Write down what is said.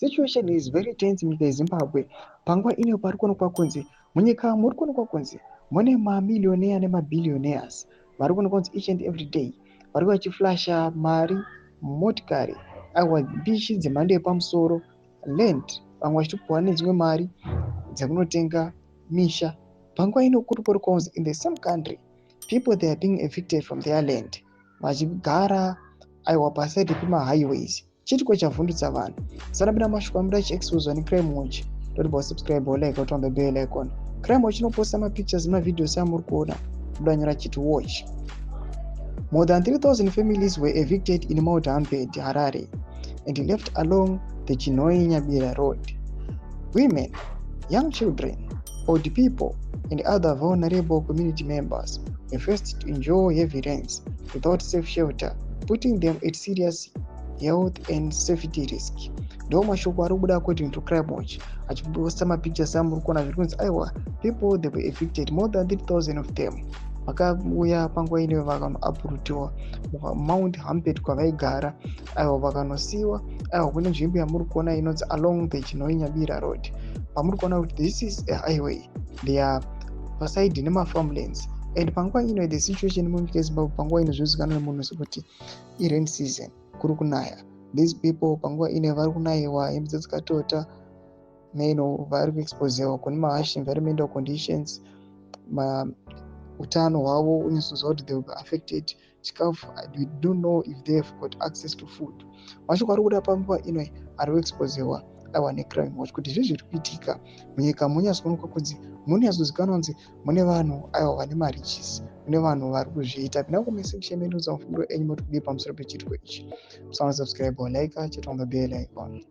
Situation is very tense munyika yeZimbabwe. Panguva ino pari kuonekwa kunzi munyika muri kuonekwa kunzi mune mamillionaire nemabillionaires vari kuonekwa kunzi each and every day vari vachiflasha mari, motikari, aiwa, mbishi dzemhando yepamusoro, land, vamwe vachitopiwa nedzimwe mari dzekunotenga misha. Panguva ino kuri kuonekwa kunzi in the same country people, they are being evicted from their land, vachigara, aiwa, paside pemahighways. Chiitiko chavhundutsa vanhu. Sanapinda mashoko amuda achiexposwa neCrime Watch, toti wasubscribe, walike, watombe bell icon. Crime Watch inoposta mapictures nemavideos amuri kuona. Muda nyora chiti "watch". More than 3000 families were evicted in Mount Hampstead, Harare, and left along the Chinhoyi Nyabira Road. Women, young children, old people and other vulnerable community members were forced to endure heavy rains without safe shelter, putting them at serious health and safety risk. Ndo mashoko ari kubuda according to Crime Watch, achiposta mapictures amuri kuona. Zviri kunzi, aiwa, people, they were evicted, more than 3000 of them, vakauya panguva ino vakanoaprutiwa Mount Hampstead kwavaigara, aiwa, vakanosiyiwa, aiwa, kune nzvimbo yamuri kuona inonzi along the Chinhoyi Nyabira Road, pamuri kuona kuti this is a highway. They are paside nemafarmlands. And panguva ino the situation munyika yeZimbabwe panguva ino zvinozivikanwa nemunhu sekuti irain season, kuri kunaya. These people panguva ino vari kunayiwa, hembe dzakatota meno, vari kuexposewa kune maharsh environmental conditions. Utano hwavo unozoziva kuti they will be affected. Chikafu, we don't know if they have got access to food. Mashoko ari kuda panguva ino ari kuexposewa, aiwa, neCrime Watch, kuti zvii zviri kuitika munyika. Munyatsoonekwa kunzi munyatsozikanwa kunzi mune vanhu, aiwa, vane marichis, mune vanhu vari kuzviita. Pinda comment section medu, mufungiro enyu, moti kudii pamusoro pechiitiko ichi. Musaona subscribe, like, chete on the bell icon.